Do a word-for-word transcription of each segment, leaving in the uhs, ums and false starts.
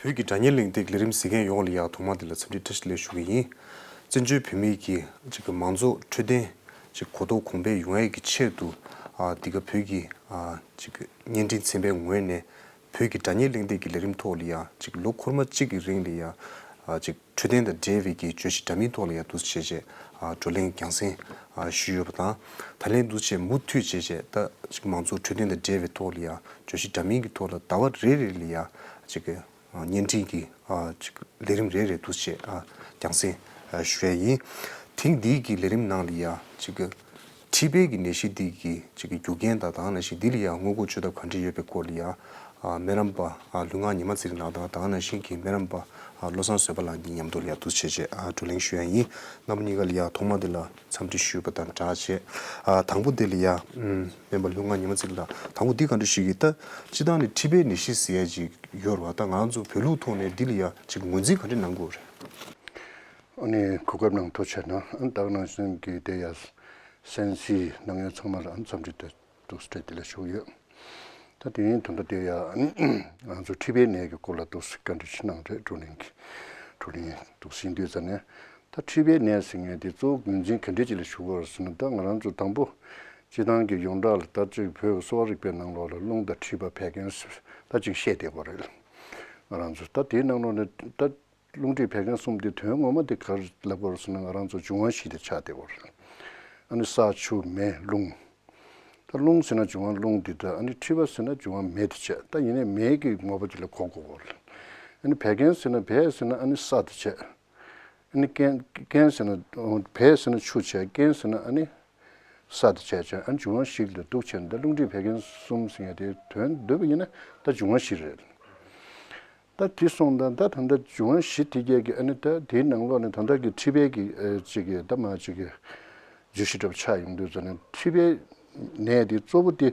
བོད་ཀྱི་སྒྲ་སྙན་གླེང་སྟེགས་ལས་རིམ་གཟིགས་མཁན་ཡོངས་ལ་ཡང་ཐོག་མ་དེ་ལ་འཚམས་འདྲི་བཀྲ་ཤིས་བདེ་ལེགས་ཞུ་གི་ཡིན། བཙན་བྱོལ་བོད་མིའི་གི་ཅིག་གི་མང་གཙོ་འཕྲོད་བསྟེན་ཅིག་གོ་རྟོགས་གོང་འཕེལ་ཡོང་ཡས་ཀྱི་ཆེད་དུ། ཨ་འདི་ག་བོད་ཀྱི་ཨ་ཅིག་གི་བརྙན་འཕྲིན་ཚན་པའི་ངོས་ནས་བོད་ཀྱི་སྒྲ་སྙན་གླེང་སྟེགས་ཀྱི་ལས་རིམ་ཐོག་ལ་ཡང་ཅིག་ལོ་འཁོར་མ་གཅིག་གི་རིང་ལ་ཡང་ཨ་ཅིག་འཕྲོད་བསྟེན་དང་འབྲེལ་བའི་གི་བརྗོད་གཞི་འདྲ་མིན་ཐོག་ལ་ཡང་འདུག་སེ་བྱས་བྱས་ཨ་བགྲོ་གླེང་རྒྱང་སྲིང་ཨ་ཞུས་ཡོད་པ་དང་། ད་ལན་འདུག་སེ་བྱས་མུ་མཐུད་བྱས་བྱས་ད་ཅིག་མང་གཙོ་འཕྲོད་བསྟེན་དང་འབྲེལ་བའི་ཐོག་ལ་ཡང་བརྗོད་གཞི་འདྲ་མིན་གྱི་ཐོག་ལ་ཟླ་བ་རེ་རེ་ལ་ཡང་ཅིག་གི་ཨ་བརྙན་འཕྲིན་གྱི་ཨ་ཅིག་ལས་རིམ་རེ་རེ་འདུག་སེ་བྱས་ཨ་རྒྱང་སྲིང་ཨ་ཞུ་ཡས་ཡིན། ཐེངས་འདིའི་གི་ལས་རིམ་ནང་ལ་ཡང་ཅིག་གི་མཁྲིས་པའི་གི་ནད་གཞི་འདི་གི་ཅིག་གི་རྒྱུ་རྐྱེན་དང་དེ་ནང་བཞིན་འདི་ལ་ཡང་སྔོན་འགོག་བཅོས་ཐབས་ག་འདྲ་ཡོད་པའི་སྐོར་ལ་ཡང་ཨ་སྨན་རམས་པ་ཨ་ལུས་ངག་ཉི་མ་ཚེ་རིང་ལགས་དང་དེ་ནང་བཞིན་གྱི་སྨན་རམས་པ་ཨ་བློ་བཟང་བཟོད་པ་ལགས་གཉིས་མཉམ་དུ་ལ་ཡང་འདུག་སེ་བྱས་བྱས་ཨ་བགྲོ་གླེང་ཞུ་ཡས་ཡིན། རྣམ་པ་གཉིས་ཀ་ལ་ཡང་ཐོག་མ་འདི་ལ་འཚམས་འདྲི་ཞུས་པ་དང་སྦྲགས་བྱས། ཨ་དང་པོ་འདི་ལ་ཡང་ཨུམ་སྨན་པ་ལུས་ངག་ཉི་མ་ཚེ་རིང་ལགས། དང་པོ་འདི་ག་འདྲ་ཞིག་གིས་ད་སྤྱིར་བཏང་ནས་མཁྲིས་པའི་ནད་གཞི་ཟེར་ཡས་ཅིག་ཡོད་རེད་བ། ད་ང་ཚོ་བོད་ལུགས་ཐོག་ནས་འདི་ལ་ཡང་ཅིག་ངོས་འཛིན་ག་འདྲ་གནང་དགོས་རེད། ཨ་ནི་གོ་སྐབས་གནང་ཐུབ་བྱས་ན་ཨ་ད་ག་ནང་བཞིན་གྱི་དེ་ཡང་གསན་གཟིགས་གནང་མཁན་ཚང་མ་ལ་ཨ་འཚམས་འདྲི་དེ་འདུག་སེ་བཀྲ་ཤིས་བདེ་ལེགས་ཞུ་གི་ཡོད། ད་དེ་ཡིན་དོན་དག་དེ་ཡང་ང་ཚོ་མཁྲིས་པའི་ནད་ཀྱི་སྐོར་ལ་འདུག་སེ་བཀའ་འདྲི་ཞིག་གནང་རེད། བགྲོ་གླེང་གི་བགྲོ་གླེང་འདུག་སེ་ཡིན་དུས་ཙ་ནས་ད་མཁྲིས་པའི་ནད་ཟེར་མཁན་དེ་གཙོ་བོ་ངོས་འཛིན་ག་འདྲས་ཅིག་ལ་ཞུ་དགོས་རེད་ཟེར་ན། ད་ང་རང་ཚོ་དང་པོ་སྤྱིར་བཏང་གི་ཡོངས་གྲགས་ལ་ད་ཅིག་བོད་ཀྱི་གསོ་བ་རིག་པའི་ནང་ལོགས་ལ་རླུང་དང་མཁྲིས་པ་བད་ཀན་ཟེར་ད་ཅིག་བཤད་བསྡད་ཡོད་རེད། ང་རང་ཚོ་ད་དེའི་ནང་ལོགས་ནས་ད་རླུང་མཁྲིས་བད་ཀན་གསུམ་དེ་དོན་ངོ་མ་དེ་ག་རེ་ལབ་དགོས་རེད་ཟེར་ན། ང་རང་ཚོ་འབྱུང་བ་བཞི་དེ་ཆགས་བསྡད་ཡོད་རེད། ཨ་ནི་ས་ཆུ་མེ་རླུང་། ད་རླུང་ཟེར་ན་འབྱུང་བ་རླུང་འདི་འདྲ། ཨ་ནི་མཁྲིས་པ་ཟེར་ན་འབྱུང་བ་མེ་དེ་བྱས། ད་ཡིན་ནའི་མེ་གི་ངོ་བོ་དེ་ལ་གོ་དགོས་ཀྱི་རེད། ཨ་ནི་བད་ཀན་ཟེར་ན་བད་ཟེར་ན་ཨ་ནི་ས་དེ་བྱས། ཨ་ནི་ཀན་ཀན་ཟེར་ན་བད་ཟེར་ན་ཆུ་བྱས། ཀན་ཟེར་ན་ཨ་ནི་ས་དེ་བྱས་བྱས། ཨ་ནི་འབྱུང་བ་བཞི་ལ་འདུག་བྱས་ནས་ད་རླུང་མཁྲིས་བད་ཀན་གསུམ་ཟེར་ཡ་དེ་དོན་བསྡུས་པ་ཡིན་ན་ད་འབྱུང་བ་བཞི་རེད། ད་དེ་སོང་ཙང་ད་ད་ལྟ་འབྱུང་བ་བཞི་དེ་གས་ཀྱི་ཨ་ནི་ད་དེའི་ནང་ལོགས་ནས་ད་ལྟ་གི་མཁྲིས་པའི་གི་ཨ་ཅིག་གི་ད་མ་ཅིག་གི་བརྗོད་གཞི་འདྲ་པོ་ཆགས་ཡོང་དུས་ཙ་ནས་མཁྲིས་པའི་ནད་དེ་གཙོ་བོ་དེ་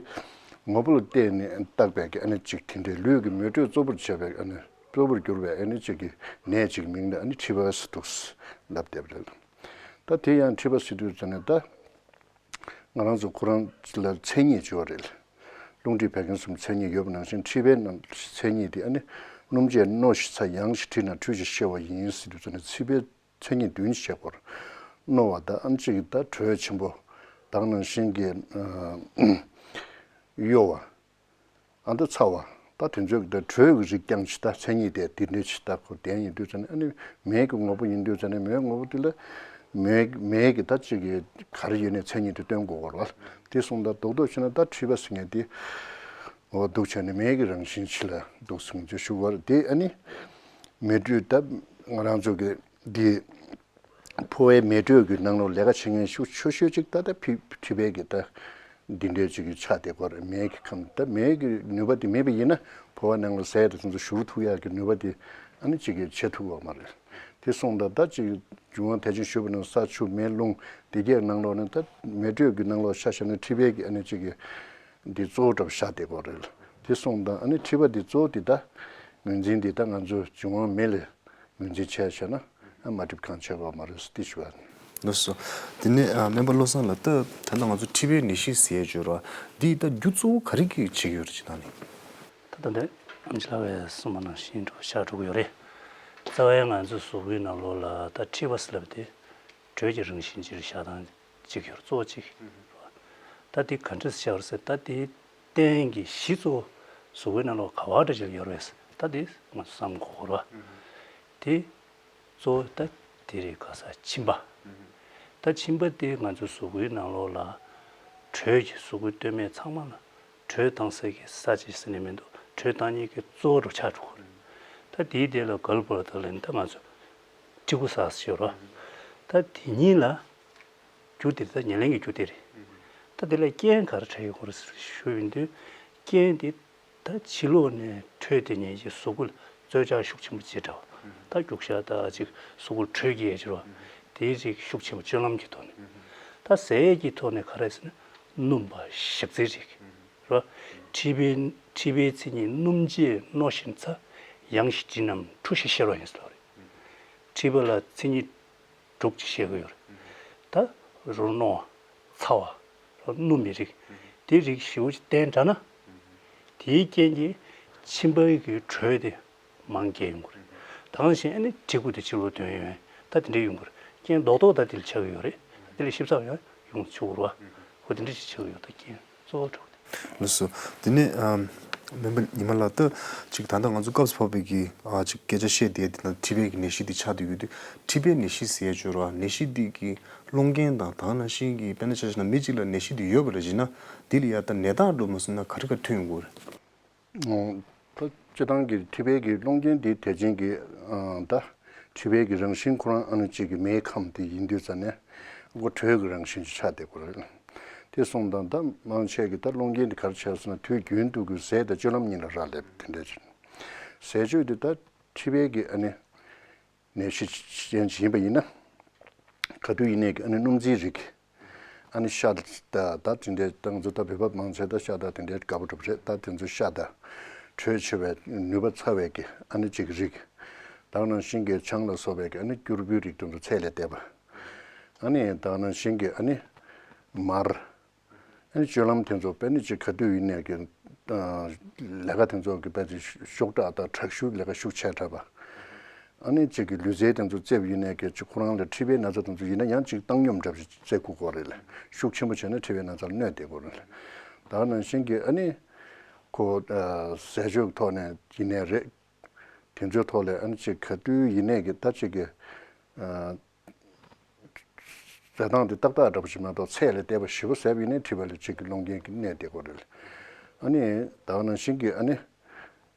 ངོ་བོ་ལ་བརྟེན་ནས་བཏགས་པའི་གི་ཨ་ནི་ཅིག་དེ་འདྲའི་ལུས་ཀྱི་མེ་དྲོད་གཙོ་བོར་བྱས་པའི་ཨ་ནི་གཙོ་བོར་གྱུར་པའི་ཨ་ནི་ཅིག་གི་ནད་ཅིག་མིང་ལ་ཨ་ནི་མཁྲིས་པ་ཟེར་འདུག་ལབ་བསྡད་པ་རེད། ད་དེ་ཡང་མཁྲིས་པ་ཟེར་དུས་ཙ་ནས་ད། ང་རང་ཚོ་ཁོ་རང་ལ་མཚན་ཉིད་ཅིག་ཡོད་རེད། རླུང་མཁྲིས་བད་ཀན་གསུམ་མཚན་ཉིད་ཡོད་པ་ནང་བཞིན་མཁྲིས་པའི་ནང་མཚན་ཉིད་དེ་ཨ་ནི་སྣུམ་བཅས་རྣོ་ཞིང་ཚ། ཡང་ཞིང་དྲི་ན་དྲོད་ཀྱིས་གཤེར་བ་ཡིན་ཟེར་དུས་ཙ་ནས་མཁྲིས་པའི་མཚན་ཉིད་བདུན་ཞིག་བྱེད་དགོས་རེད། རྣོ་བ་དང་ཨ་ནི་གཅིག་ད་དྲོད་ཆེན་པོ་དང་ནང་བཞིན་གྱི་གཡོ་བ། ཨ་ད་ཚ་བ། ད་དེ་ཚོའི་ད་དྲོད་ཀྱི་རིགས་རྐྱང་ཅིག་ད་མཚན་ཉིད་དེ་དེ་འདྲའི་ཅིག་ད་ཁོ་ལྡན་ཡིན་དུས་ཙ་ནས། ཨ་ནི་མེ་གི་ངོ་བོ་ཡིན་དུས་ཙ་ནས་མེའི་ངོ་བོ་དེ་ལ་མེ་མེ་གི་ད་ཅིག་གི་ག་རེ་ཡོད་ནས་མཚན་ཉིད་དེ་སྟོན་དགོས་པ་རེད་བ། དེ་སོང་ད་རྡོག་རྡོག་བྱས་ན་ད་མཁྲིས་པ་ཟེར་མཁན་དེ་ངོ་བོ་འདུག་བྱས་ནས་མེ་གི་རང་བཞིན་ཅིག་ལ་འདུག་སེ་ཞུ་དགོས་པ་རེད། དེ་ཨ་ནི་མེ་དྲོད་ད་ང་རང་ཚོ་གི་འདི། ཕོ་བའི་མེ་དྲོད་ཀྱི་ནང་ལོགས་ལས་ཀ་བྱེད་མཁན་ཤུགས་ཆེ་ཤོས་ཅིག་ད་ལྟ་ཕི་མཁྲིས་པའི་གི་ད་འདི་འདྲའི་ཅིག་གི་ཆགས་བསྡད་ཀྱི་ཡོད་རེད། མེ་གི་ཁམས་ད་མེ་གི་ནུས་པ་དེ་མེད་པ་ཡིན་ན་ཕོ་བ་ནང་ལ་ཟས་དེ་ཚོ་བཞུར་ཐུབ་ཡག་གི་ནུས་པ་དེ་ཨ་ནི་ཅིག་གི་བྱེད་ཐུབ་ཀྱི་ཡོད་མ་རེད། དེ་སོང་ད་ད་ཅིག་འབྱུང་བ་ད་ཅིག་ཞུས་པ་ནང་ས་ཆུ་མེ་རླུང་དེ་གའི་ནང་ལོགས་ནས་ད་མེ་དྲོད་ཀྱི་ནང་ལོགས་ཆ་བཞག་ན་མཁྲིས་པའི་གི་ཨ་ནི་ཅིག་གི་འདི་གཙོ་བོ་འདྲ་པོ་བཞག་བསྡད་ཀྱི་ཡོད་རེད། དེ་སོང་ད་ཨ་ནི་མཁྲིས་པ་འདི་གཙོ་བོ་འདི་ད་ངོས་འཛིན་འདི་ད་ང་ཚོ་འབྱུང་བ་མེ་ལ་ངོས་འཛིན་བྱས་བྱས་ན་ཨ་མ་འགྲིག་གང་བྱས་པ་མ་རེད་ཟེར་དེ་ཞུ་བ། ལགས་སོ། དེ་ནས་ཨ་སྨན་པ་བློ་བཟང་ལགས། ད་ད་ལྟ་ང་ཚོ་མཁྲིས་པའི་ནད་གཞི་ཟེར་ཡས་སྦྱོར་བ་འདི་ད་རྒྱུ་གཙོ་བོ་ག་རེ་གིས་བྱེད་ཀྱི་ཡོད་རེད་ཅེ་ན་ནི། ད་ད་ལྟ་ཨམ་ཆི་ལགས་ཀྱིས་གསུངས་པ་ནང་བཞིན་འགྲོ་ཤར་འགྲོ་གི་ཡོད་རེད། རྩ་བའི་ང་ཚོའི་གཟུགས་པོའི་ནང་ལོགས་ལ་ད་མཁྲིས་པ་ཟེར་ལབ་དེ་དྲོད་ཀྱི་རང་བཞིན་ཅིག་བཞག་སྟངས་གཅིག་ཡོད་རེད། གཙོ་བོ་གཅིག་རེད་བ། ད་དེ་ག་འདྲས་བཞག་རེད་ཟེར། ད་དེའི་རྟེན་གྱི་གཞི་གཙོ་བོ་གཟུགས་པོའི་ནང་ལོགས་ག་བ་འདྲ་ཅིག་ཡོད་རེད་ཟེར། ད་དེ་ང་ཚོ་བསམ་དགོས་ཀྱི་རེད་བ། དེ་གཙོ་བོ་ད་དེ་རེད། ག་ས་མཆིན་པ། ད་མཆིན་པ་དེ་ང་ཚོའི་གཟུགས་པོའི་ནང་ལོགས་ལ་དྲོད་ཀྱི་གཟུགས་པོའི་སྟོད་སྨད་ཚང་མ་ལ་དྲོད་བཏང་སའི་གི་ས་ཅིག་ཟེར་ནས་མི་འདུག་དྲོད་བཏང་མཁན་གྱི་གཙོ་བོ་འདྲ་ཆགས་འགྲོ་གི་རེད། ད་དེའི་དེ་ལ་གལ་པོ་ལ་ད་ལན་ད་ང་ཚོ་མཁྲིས་ཁུ་ཟ་ཟེར་རོ། ད་དེ་གཉིས་ལ་རྒྱུ་དེ་ད་ཉེར་ལེན་གྱི་རྒྱུ་དེ་རེད། ད་དེ་ལ་རྐྱེན་ག་རེ་འཕྲད་ཡོད་དགོས་རེད་ཟེར་ཞུ་ཡོང་དུས། རྐྱེན་དེ་ད་ཕྱི་ལོགས་ནས་དྲོད་དེ་ཉིད་ཀྱིས་གཟུགས་པོ་ལ་རྩོལ་བཅག་ཤུགས་ཆེན་པོ་བྱེད་འདྲ་བ། ད་རྒྱུག་ཤར་ད་ཅིག་གཟུགས་པོ་ལ་དྲོད་རྒྱག་ཡས་ཅིག་རོ། དེའི་རིགས་ཤུགས་ཆེན་པོ་སྤྱོད་ལམ་གྱི་ཐོག་ནས། ད་ཟས་ཀྱི་ཐོག་ནས་ག་རེ་ཟེར་ན་སྣུམ་པ་ཞག་རྩི་རིགས་རོ། མཁྲིས་པའི་མཁྲིས་པའི་མཚན་ཉིད་སྣུམ་བཅས་རྣོ་ཞིང་ཚ། ཡང་ཞིང་དྲི་རྣམས་དྲོ་ཞིང་གཤེར་བ་ཡིན་ཟེར་བ་རེད། མཁྲིས་པ་ལ་མཚན་ཉིད་དྲུག་ཅིག་བཤད་ཀྱི་ཡོད་རེད། ད་རོ་རྣོ་བ། ཚ་བ། རོ་སྣུམ་པའི་རིགས། དེ་རིགས་བཞི་པོ་ཅིག་བསྟེན་དྲགས་ན། དེའི་རྐྱེན་གྱིས་མཆིན་པའི་གི་དྲོད་དེ་ མང་རྒྱས་ཡོང་གི་རེད། ད་ག་ནང་བཞིན་ཨ་ནི་མཁྲིས་ཁུ་དེ་ཕྱི་ལོགས་ཐོན་ཡོང་ད་དེ་འདྲ་ཡོང་གི་རེད། རྐྱེན་རྡོག་རྡོག་ད་དེ་ལ་ཆགས་ཀྱི་ཡོད་རེད། དེ་ལ་ཞིབ་ཚགས་ཡང་ཡོང་ཆོག་གི་རེད་བ། ཧོ་དེ་འདྲ་ཞིག་ཆགས་ཀྱི་ཡོད་ད་རྐྱེན་གཙོ་བོ་འགྲོ་གི་རེད། ལགས་སོ། དེ་ནས་ཨམ། སྨན་པ་ཉི་མ་ལགས། ད་ཅིག་ད་ལྟ་ང་ཚོ་སྐབས་སུ་བབས་པའི་གི་ཨ་ཅིག་སྐད་ཆ་བཤད་བསྡད་དེ་ན་མཁྲིས་པའི་གི་ནད་གཞི་དེ་ཆགས་བསྡད་ཡོད་དུས་མཁྲིས་པའི་ནད་གཞི་ཟེར་ཡ་ཅིག་ཡོད་རེད་བ། ནད་གཞི་དེ་གི་སློང་རྐྱེན་དང་ད་ག་ནང་བཞིན་གི་དཔེར་ན་ཆ་བཞག་ན་མི་གཅིག་ལ་ནད་གཞི་དེ་ཡོད་པ་ལ་བཞིན་ན་དེ་ལ་ཡ་ད་ནད་རྟགས་འགྲོ་མ་སོང་ན་ག་རེ་ག་ཐོན་ཡོང་གི་རེད། ད་སྤྱིར་བཏང་གི་མཁྲིས་པའི་གི་སློང་རྐྱེན་དེ་དེ་བཞིན་གི་ཨ་ད་མཁྲིས་པའི་གི་རང་བཞིན་ཁོ་རང་ཨ་ནི་གཅིག་གི་མེའི་ཁམས་དེ་ཡིན་དུས་ཙ་ནས་ཁོ་དྲོད་ཀྱི་རང་བཞིན་ཅིག་ཆགས་བསྡད་ཀྱི་རེད། དེ་སོང་ཙང་ད་མང་ཆེ་གི་ད་སློང་རྐྱེན་དེ་ག་རེ་བྱས་སོང་ན་དུས་རྒྱུན་དུ་གི་ཟས་དང་སྤྱོད་ལམ་གཉིས་ལ་རག་ལས་པ་དེ་འདྲ་ཅིག་ཟས་སྤྱོད་དེ་ད་མཁྲིས་པའི་གི་ཨ་ནི་ནད་གཞི་ཅན་ཅིག་ཡིན་པ་ཡིན་ན། ག་དུས་ཡིན་ནའི་གི་ཨ་ནི་སྣུམ་རྩིས་རིགས། ཨ་ནི་ཤ་དང་ད་དེ་འདྲའི་ཏང་ཚོ་ད་བོད་པ་མང་ཆེ་ད་ཤ་དང་དེ་འདྲའི་དགའ་པོ་འགྲོ་བ་རེད། ད་དེ་ཚོ་ཤ་དང་དྲོད་ཆེ་བའི་ནུས་པ་ཚ་བའི་གི་ཨ་ནི་གཅིག་རིགས། ད་ནང་བཞིན་གི་ཆང་ལ་སོགས་པའི་གི་ཨ་ནི་སྐྱུར་པོའི་རིགས་དེ་ཚོ་ཚད་ལས་འདས་པ། ཨ་ནི་ད་ནང་བཞིན་གི་ཨ་ནི་མར། ཨ་ནི་སྤྱོད་ལམ་དེ་ཚོ་དཔེ་ནི་ཅིག་ག་དུས་ཡིན་ནའི་གི་ལས་ཀ་དེ་ཚོ་གི་དཔེ་ཅིག་ཤུགས་དྲག་དང་དྲག་ཤུགས་ལས་ཀ་ཤུགས་ཆེ་དྲགས་པ། ཨ་ནི་ཅིག་གི་ལུས་རྩལ་དེ་ཚོ་རྩེབ་ཡིན་ནའི་གི་ཅིག་ཁོ་རང་ལ་མཁྲིས་པའི་ན་ཚ་དེ་ཚོ་ཡིན་ན་ཡང་ཅིག་བཏང་སྙོམས་འདྲ་པོ་ཅིག་རྩེ་དགོས་ཀྱི་རེད་ལ། ཤུགས་ཆེན་པོ་བྱས་ན་མཁྲིས་པའི་ན་ཚ་ལ་གནོད་བསྡད་ཀྱི་རེད་ལ། ད་ནང་བཞིན་གི་ཨ་ནི་ཁོ་ཟས་སྤྱོད་ཐོག་ནས་ཡིན་ནའི་རེད། དེ་ཚོའི་ཐོག་ལས་ཨ་ནི་ཅིག་ག་དུས་ཡིན་ནའི་གི་ད་ཅིག་གི་ཟས་སྟངས་དེ་ཏག་ཏག་འདྲ་པོ་ཞིག་མ་གཏོགས་ཚད་ལས་འདས་པ་ཞེ་པོ་ཟས་པ་ཡིན་ནའི་མཁྲིས་པ་ལ་གཅིག་གི་སློང་རྐྱེན་གྱི་གནས་དེ་ཀོ་རེད། ཨ་ནི་ད་ག་ནང་བཞིན་གྱི་ཨ་ནི་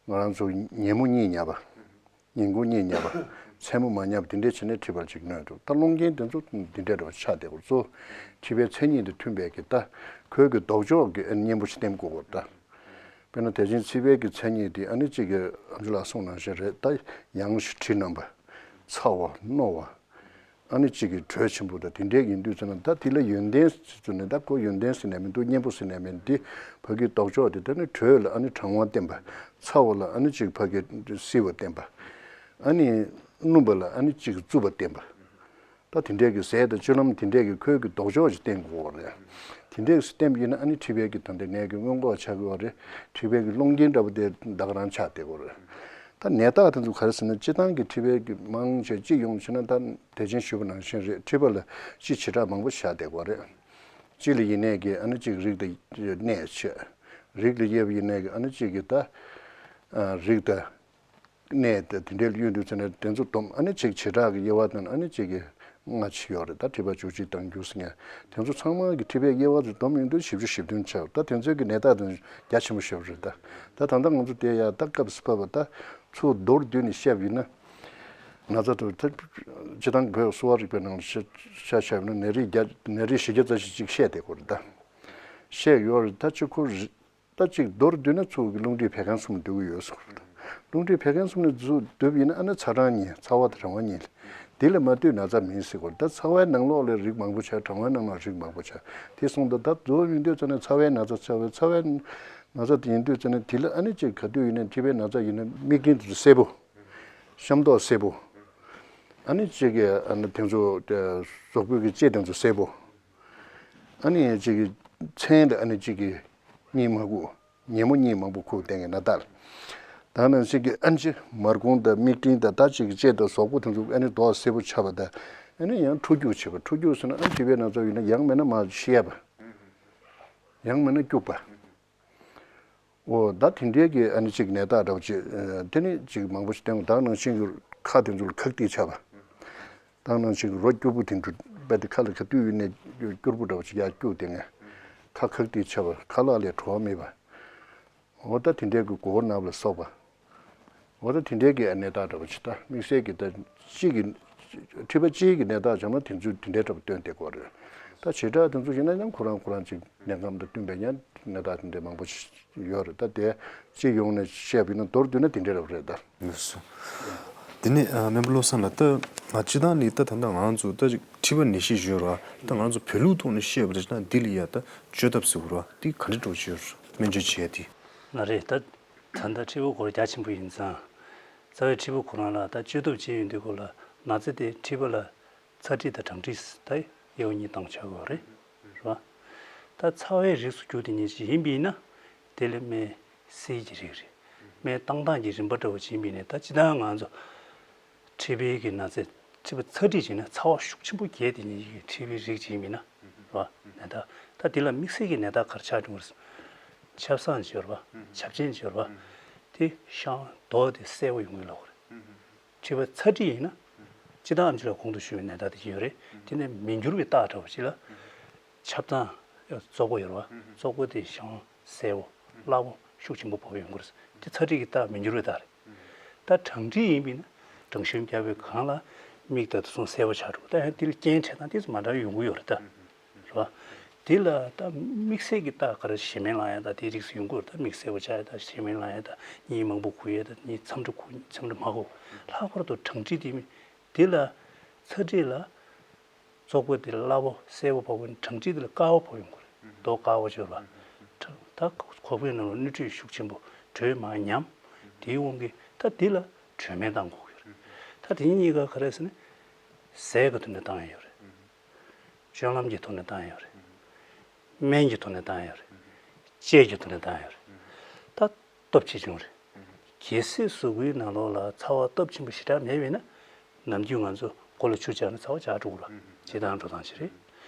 ང་རང་ཚོ་ཉལ་མོ་གཉིད་ཉལ་བ། ཉིན་གུང་གཉིད་ཉལ་བ། མཚན་མོ་མ་ཉལ་བ་དེ་འདྲས་བྱས་ནས་མཁྲིས་པ་ལ་གཅིག་གནོད་འདུག་ད་སློང་རྐྱེན་དེ་ཚོ་འདི་འདྲས་འདྲ་པོ་ཆགས་བསྡད་ཀོ་གཙོ། མཁྲིས་པའི་མཚན་ཉིད་དང་མཐུན་པའི་གི་ད་ཁོའི་གི་ལྡོག་ཕྱོགས་ཀྱི་ཨ་ནི་གཉེན་པོ་ཞིག་བསྟེན་དགོས་ཀོ་ད། དཔེར་ན་དེ་བཞིན་མཁྲིས་པའི་གི་མཚན་ཉིད་དེ་ཨ་ནི་གཅིག་གི་ཨ་མཆོག་ལགས་གསུངས་ནང་བཞིན་རེད། ད་ཡང་ཞིང་དྲི་མནམ་པ། ཚ་བ། རྣོ་བ། ཨ་ནི་གཅིག་གི་དྲོད་ཆེན་པོ་དང་དེ་འདྲས་ཡིན་དུས་ཚོད་ན་ད་དེ་ལ་ཡོན་ཏན་ཟེར་ཚུལ་ནས་ད་ཁོ་ཡོན་ཏན་ཟེར་ནས་མི་འདུག་གཉེན་པོ་ཟེར་ནས་མི་འདུག་ཕ་གི་ལྡོག་ཕྱོགས་དེ་ད་ནི་དྲོད་ལ་ཨ་ནི་གྲང་བ་བསྟེན་པ། ཚ་བ་ལ་ཨ་ནི་གཅིག་ཕ་གི་བསིལ་བ་བསྟེན་པ། ཨ་ནི་སྣུམ་པ་ལ་ཨ་ནི་གཅིག་རྩུབ་པ་བསྟེན་པ། ད་དེ་འདྲས་ཀྱི་ཟས་དང་སྤྱོད་ལམ་དེ་འདྲས་ཀྱི་ཁོའི་གི་ལྡོག་ཕྱོགས་ཤིག་བསྟེན་དགོས་པ་རེད། དེ་འདྲས་ཀྱི་བསྟེན་པ་ཡིན་ན་ཨ་ནི་མཁྲིས་པའི་གི་ད་ལྟའི་ནད་ཀྱི་སྔོན་འགོག་ཆགས་ཀྱི་ཡོད་རེད། མཁྲིས་པའི་གི་སློང་རྐྱེན་འདྲ་པོ་དེ་ད་ག་རང་ཆགས་བསྡད་ཀྱི་ཡོད་རེད། ད་ནད་རྟགས་དེ་ཚོ་ག་རེ་ཟེར་ན་སྤྱིར་བཏང་གི་མཁྲིས་པའི་གི་མང་ཆེ་སྤྱི་ཡོངས་བྱས་ན་ད་དེ་བཞིན་ཞུས་པ་ནང་བཞིན་རེད། མཁྲིས་པ་ལ་སྤྱི་བྱེ་བྲག་མང་པོ་ཆགས་བསྡད་ཀྱི་ཡོད་རེད། སྤྱི་ལ་ཡིན་ནའི་གི་ཨ་ནི་གཅིག་རིགས་དང་གནས་བྱས། རིགས་ལ་དབྱེ་བ་ཡིན་ནའི་གི་ཨ་ནི་གཅིག་གི་ད་རིགས་དང་། གནས་དེ་དེ་འདྲའི་གཡོ་འདུག་ཟེར་ནས་དེ་ཚོ་སྡོམ་ཨ་ནི་གཅིག་བྱེ་བྲག་གི་དབྱེ་བ་དང་ཨ་ནི་གཅིག་གི་སྔ་ཕྱི་ཡོད་རེད། ད་མཁྲིས་པ་བཅུ་གཅིག་དང་རྒྱུ་ཟེར་མཁན་དེ་ཚོ་ཚང་མ་གི་མཁྲིས་པའི་དབྱེ་བ་ཚོ་སྡོམ་ཡོང་དུས་བཞི་བཅུ་ཞེ་བདུན་ཆགས། ད་དེ་ཚོའི་གི་ནད་རྟགས་དེ་རྒྱ་ཆེན་པོ་ཞེ་པོ་རེད་ད། ད་ད་ལྟ་ང་ཚོ་དེ་ཡ་ད་སྐབས་སུ་བབས་པ་ད་ཚུར་མདོར་བསྡུས་ནས་བཤད་པ་ཡིན་ན། ན་ཚ་དེ་ད་སྤྱིར་བཏང་བོད་གསོ་བ་རིག་པའི་ནང་ལ་ཤ་ཤ་བཤད་པ་ན་ནད་རིགས་བརྒྱ་ནད་རིགས་བཞི་བརྒྱ་རྩ་བཞི་ཅིག་བཤད་བསྡད་ཀྱི་ཡོད་རེད་ད། བཤད་ཡོད་རེད་ད་ཅི་ཁོ་རེད། ད་གཅིག་མདོར་བསྡུས་ན་ཚུར་གི་རླུང་མཁྲིས་བད་ཀན་གསུམ་འདུས་ཀྱི་ཡོད་ཟེར་གི་རེད། རླུང་མཁྲིས་བད་ཀན་གསུམ་ནས་ཚུར་བསྡུས་པ་ཡིན་ན་ཨ་ནི་ཚ་གྲང་གཉིས་ཚ་བ་དང་གྲང་བ་གཉིས་ལ། འདི་ལས་མ་བསྡུས་ན་ཚ་མིན་ཟེར་གི་རེད། ད་ཚ་བའི་ནང་ལོགས་ལས་རིགས་མང་པོ་ཆགས། གྲང་བའི་ནང་ལོགས་རིགས་མང་པོ་ཆགས། དེ་སོང་ཙང་ད་མདོར་ཡིན་དུས་ཙ་ན་ཚ་བའི་ན་ཚ་ཚ་བའི་ཚ་བའི་ན་ཚ་དེ་ཡིན་དུས་ཙ་ན་དེ་ལ་ཨ་ནི་གཅིག་ག་དུས་ཡིན་ན་མཁྲིས་པའི་ན་ཚ་ཡིན་ན་དམིགས་རྐྱེན་དེ་ཚོ་སེར་པོ། ཤ་མདོག་སེར་པོ། ཨ་ནི་གཅིག་གི་ཨ་ནི་དེ་ཚོ་གཟུགས་པོའི་གི་ལྕེ་དེ་ཚོ་སེར་པོ། ཨ་ནི་གཅིག་གི་མཚན་ལ་ཨ་ནི་གཅིག་གི་གཉིད་མ་ཁུག་ཉལ་མོ་གཉིད་མང་པོ་ཁུག་བསྡད་མཁན་ན་ད། ད་ནང་བཞིན་གྱི་ཨ་ནི་མར་ཁུང་དང་མིག་སྤྲིན་དང་ད་གཅིག་གི་ལྕེ་དང་གཟུགས་པོ་དེ་ཚོ་ཨ་ནི་མདོག་སེར་པོ་ཆགས་པ་དང་། ཨ་ནི་ཡང་འཁྲུ་སྐྱུག་བྱེད་པ། འཁྲུ་སྐྱུག་ཟེར་ན་ཨ་ནི་མཁྲིས་པའི་ན་ཚ་ཡིན་ན་ཡང་མིན་ན་མར་བཤལ་བ། ཡང་མིན་ན་སྐྱུག་པ། འོ་ད་དེ་འདྲའི་གི་ཨ་ནི་གཅིག་ནད་རྟགས་འདྲ་པོ་ཅིག་ཨ་དེ་ནི་གཅིག་མང་པོ་ཞིག་བསྟན། ད་ནང་བཞིན་གྱི་ཁ་དེ་ཚོ་ལ་ཁག་ཏིག་ཆགས་པ། ད་ནང་བཞིན་གྱི་རོ་སྐྱུར་པོ་དེ་འདྲ་རྦད་དེ་ཁ་ལ་ག་དུས་ཡིན་ནའི་སྐྱུར་པོ་འདྲ་པོ་ཅིག་ཡར་སྐྱུག་བསྡད་མཁན། ཁ་ཁག་ཏིག་ཆགས་པ། ཁ་ལག་ལ་བྲོ་བ་མེད་པ། འོ་ད་དེ་འདྲའི་གི་མགོ་བོ་ན་བ་ལ་སོགས་པ། འོ་ད་དེ་འདྲའི་གི་ནད་རྟགས་འདྲ་པོ་ཅིག་ད་དམིགས་བསལ་གྱི་ད་གཅིག་གི་མཁྲིས་པ་གཅིག་གི་ནད་རྟགས་བྱས་ན་དེ་ཚོས་དེ་འདྲའི་འདྲ་པོ་སྟོན་བསྡད་ཀྱི་ཡོད་རེད། ད་བྱེ་བྲག་དེ་ཚོ་ཡིན་ན་ཡང་ཁོ་རང་ཁོ་རང་གཅིག་ནད་ཁམས་དང་བསྟུན་པའི་ཡང་ནད་རྟགས་དེ་འདྲའི་མང་པོ་ཞིག་ཡོད་རེད། ད་དེ་སྤྱི་ཡོངས་ནས་བཤད་པ་ཡིན་ན་མདོར་བསྡུས་ན་དེ་འདྲའི་འདྲ་པོ་རེད་ད། ལགས་སོ། དེ་ནས་ཨ་སྨན་པ་བློ་བཟང་ལགས། ད་ང་སྤྱིར་བཏང་ནས་ད་ད་ལྟ་ང་ཚོ་ད་ཅིག་མཁྲིས་པ་ནད་གཞི་ཡོད་ར། ད་ང་ཚོ་བོད་ལུགས་ཐོག་ནས་བཤད་པ་རེད་ན་འདི་ལ་ཡ་ད་བཅོས་ཐབས་ཟེར་བ་ར་འདི་ག་འདྲ་འགྲོ་གི་ཡོད་ར། སྨན་བཅོས་བྱས་ཏེ། ལགས་རེད། ད་ད་ལྟ་མཁྲིས་པ་སྐོར་རྒྱ་ཆེན་པོ་ཡིན་ཙང་། རྩ་བའི་མཁྲིས་པ་ཁོ་རང་ལ་ད་བཅོས་ཐབས་བྱས་ཡོང་དུས་སྐོར་ལ་ན་ཚ་དེ་མཁྲིས་པ་ལ་ཚ་མཁྲིས་དང་གྲང་མཁྲིས་ད་དབྱེ་བ་གཉིས་བཏང་ཆོག་གི་རེད། རེད་བ། ད་ཚ་བའི་རིགས་སུ་གྱུར་དེ་ཉིད་ཅིག་ཡིན་པ་ཡིན་ན་དེ་ལ་སྨན་བསིལ་གྱི་རིགས་རེད། སྨན་བཏང་སྟངས་ཀྱི་རིམ་པ་འདྲ་བོ་ཅིག་ཡིན་པ་ཡིན་ན། ད་སྤྱིར་བཏང་ང་ཚོ་མཁྲིས་པའི་གི་ན་ཚ། མཁྲིས་པ་ཚ་མཁྲིས་ཅིག་ཡིན་ན་ཚ་བ་ཤུགས་ཆེན་པོ་རྒྱས་དེ་ཉིད་ཀྱི་མཁྲིས་པའི་རིགས་ཅིག་ཡིན་པ་ཡིན་ན་རེད་བ། ནད་རྟགས། ད་འདི་ལ་དམིགས་བསལ་གྱི་ནད་རྟགས་ག་རེ་ཆགས་འགྲོ་གི་རེད། ཆབ་གསང་ཅིག་ཡོད་རེད་བ། ཆབ་ཆེན་ཅིག་ཡོད་རེད་བ། དེ་བཤང་རྡོ་དེ་གསལ་པོ་ཡོང་གི་ལབ་དགོས་རེད། མཁྲིས་པ་ཚ་མཁྲིས་ཡིན་ན། སྤྱིར་བཏང་ཨམ་ཆི་ལགས་གོང་དུ་ཞུས་པའི་ནད་རྟགས་དེ་ཅིག་ཡོད་རེད། དེ་ནས་མི་འགྱུར་བའི་རྟགས་འདྲ་བོ་ཅིག་ལ། ཆབ་གདང་བཙོག་པོ་ཡོད་རེད་བ། བཙོག་པོ་དེ་བཤང་གསལ་པོ་སླ་པོ་ཤུགས་ཆེན་པོ་བབས་ཡོང་གི་རེད། དེ་ཚ་མཁྲིས་ཀྱི་རྟགས་མི་འགྱུར་བའི་རྟགས་རེད། ད་གྲང་མཁྲིས་ཡིན་པ་ཡིན་ན་གྲང་ཤུན་རྒྱག་པའི་སྒང་ལ་མིག་དང་དེ་ཚོ་གསལ་པོ་ཆགས་འགྲོ། ད་ཡང་དེ་ལ་རྐྱེན་འཕྲད་སྟངས་དེ་ཚོ་མ་འདྲ་བ་ཡོང་གི་ཡོད་རེད་ད། རེད་བ། དེ་ལ་ད་དམིགས་བསལ་གྱི་རྟགས་ག་རེ་བྱེ་སྨན་ལངས་ཡ་ད་དེ་རིགས་སུ་ཡོང་གི་ཡོད་རེད། ད་དམིགས་བསལ་པོ་ཆགས་ཡ་ད་བྱེ་སྨན་ལངས་ཡ་ད་གཉིད་མང་པོ་ཁུག་ཡ་ད་གཉིད་མཚམས་འདྲི་ཁུག་མཚམས་འདྲི་མ་ཁུག་ལྷག་པར་དུ་གྲང་མཁྲིས་དེ་མི་དེ་ལ་ཚ་མཁྲིས་ལ། བཙོག་པོ་དེ་སླ་པོ་གསལ་པོ་བབས་པ་ཡིན་ན་གྲང་མཁྲིས་དེ་ལ་དཀར་པོ་བབས་ཡོང་གི་རེད། རྡོ་དཀར་པོ་ཅིག་ཡོད་རེད་བ། ད་ཁོག་པའི་ནང་ལ་བསྣོལ་བསྡུས་ཤུགས་ཆེན་པོ་དྲོད་མར་ཉམས། དེའི་དབང་གིས་ད་དེ་ལ་དྲོད་སྨན་བཏང་དགོས་ཀྱི་རེད། ད་དེ་གཉིས་ཀ་ག་རེ་ཟེར་ན། ཟས་ཀྱི་ཐོག་ནས་བཏང་ཡ་ཡོད་རེད། སྤྱོད་ལམ་གྱི་ཐོག་ནས་བཏང་ཡ་ཡོད་རེད། སྨན་གྱི་ཐོག་ནས་བཏང་ཡ་ཡོད་རེད། དཔྱད་ཀྱི་ཐོག་ནས་བཏང་ཡ་ཡོད་རེད། ད་སྟོབས་ཆེ་ཆུང་རེད། གལ་སྲིད་གཟུགས་པོའི་ནང་ལོགས་ལ་ཚ་བ་སྟོབས་ཆེན་པོ་ཞེ་དྲག་མེད་པ་ཡིན་ན། ནམ་རྒྱུན་ང་ཚོ་མགོ་ལ་ཆུ་བཅག་ན་ཚ་བ་བཅག་འགྲོ་གི་རེད། སྤྱིར་བཏང་འགྲོ་སྟངས་ཤིག་རེད།